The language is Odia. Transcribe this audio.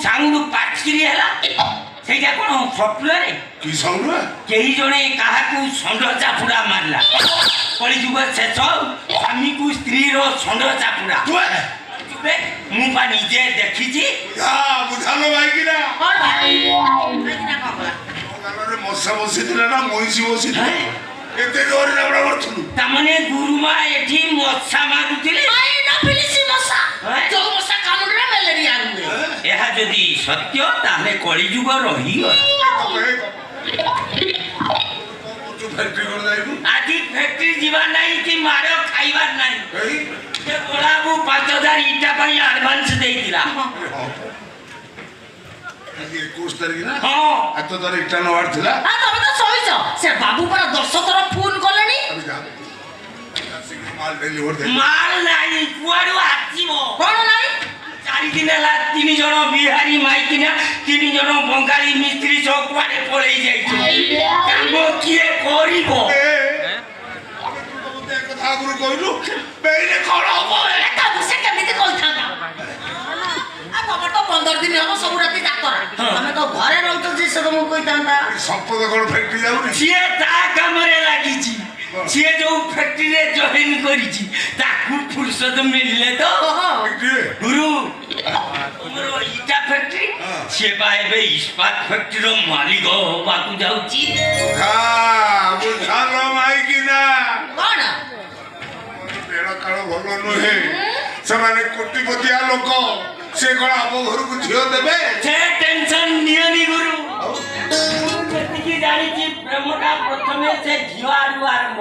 ସାଉଣ୍ଡ ପାଚକିରି ହେଲା, ସେଇଟା କଣ ସ୍ୱପ୍ନରେ? କି ସାଉଣ୍ଡ? କେହି ଜଣେ କାହାକୁ ଷଣ୍ଢ ଚାପୁଡ଼ା ମାରିଲା। କଳିଯୁଗ ଶେଷ, ସ୍ୱାମୀକୁ ସ୍ତ୍ରୀର ଷଣ୍ଢ ଚାପୁଡ଼ା। ଚୁପେ, ମୁଁ ପା ନିଜେ ଦେଖିଛି। ବୁଝା, ବୁଝାଲୋ ଭାଇକିନା। କଣ ଭାଇକିନା, କଣ କଲା? ଗାଲରେ ମଶା ବସିଥିଲା ନା ମଇଁଷି ବସିଥିଲା, ଏତେ ଜୋରରେ ଜାବଡ଼ା କରୁଥିଲୁ? ତାମାନେ ଗୁରୁମା ଏଠି ମଶା ମାରୁଥିଲେ? ଏନୋଫିଲିସି ମଶା। ହେଁ? ଯୋଉ ମଶା କାମୁଡ଼ିଲେ ମ୍ୟାଲେରିଆ ହୁଏ। ଏହା ଯଦି ସତ୍ୟ, ତାହେଲେ କଳିଯୁଗ ରହିଗଲା। ଫ୍ୟାକ୍ଟ୍ରି କଣ ଯାଇନୁ? ଆଜି ଫ୍ୟାକ୍ଟ୍ରି ଯିବା ନାହିଁ କି ମାଡ଼ ଖାଇବାର ନାହିଁ। ଏଇ। ସେ ବଡ଼ାବୁ 5,000 ଇଟା ପାଇଁ ଆଡଭାନ୍ସ ଦେଇଥିଲା। ହଁ, ଆଜି 21 ତାରିଖ ନା? ହଁ। ଏତ ତାର ଇଟା ନେବାର ଥିଲା। ଆ, ତମେ ତ ଶୋଇଛ, ସେ ବାବୁ ପରା 10 ଥର ଫୋନ କଲେଣି। ଆରେ ଯା, ଆସିକି ମାଲ ଡେଲିଭର ଦେ। ମାଲ ନାହିଁ, କୁଆଡୁ ଆସିବ? କଣ ନାହିଁ? 4 ଦିନ ହେଲା ତିନି ଜଣ ବିହାରୀ ମାଇକିନା, ତିନି ଜଣ ବଙ୍ଗାଳୀ ମିସ୍ତ୍ରୀ ସହ କୁଆଡେ ପଳେଇ ଯାଇଛି। କାମ କିଏ କରିବ? ଏ, ମତେ ଏ କଥା ଆଗରୁ କହିଲୁ ବେଇରେ କଣ ହବ? ଏ, ତାକୁ ସେ କେମିତି କହିଥାନ୍ତା? ଆ, ତମର ତ 15 ଦିନ ହବ ସବୁ ରାତି ଯାତରା। ତମେ ତ ଘରେ ରହୁଛ ଯେ ସେ ତମକୁ କହିଥାନ୍ତା। ସମ୍ପଦ କଣ ଫ୍ୟାକ୍ଟ୍ରି ଯାଉନି? ସିଏ ତା କାମରେ ଲାଗିଛି। ସିଏ ଯୋଉ ଫ୍ୟାକ୍ଟ୍ରିରେ ଜଏନ କରିଛି, ତାକୁ ଫୁର୍ସତ ମିଳିଲେ ତ। ଓହୋ। ଫ୍ୟାକ୍ଟ୍ରିରେ? ଗୁରୁ, ତୁମର ଇଟା ଫ୍ୟାକ୍ଟ୍ରି, ସିଏ ବା ଏବେ ଇସ୍ପାତ ଫ୍ୟାକ୍ଟ୍ରିର ମାଲିକ ହବାକୁ ଯାଉଛି। ବୁଝା, ବୁଝାଲୋ ମାଇକିନା। କଣ? ବେଳ କାଳ ଭଲ ନୁହେଁ। ସେମାନେ କୋଟିପତିଆ ଲୋକ, ସେ କଣ ଆମ ଘରକୁ ଝିଅ ଦେବେ? ସେ ଟେନସନ ନିଅନି ଗୁରୁ। ମୁଁ ଯେତିକି ଜାଣିଛି, ପ୍ରେମଟା ପ୍ରଥମେ ସେ ଝିଅ ଆଡୁ ଆରମ୍ଭ।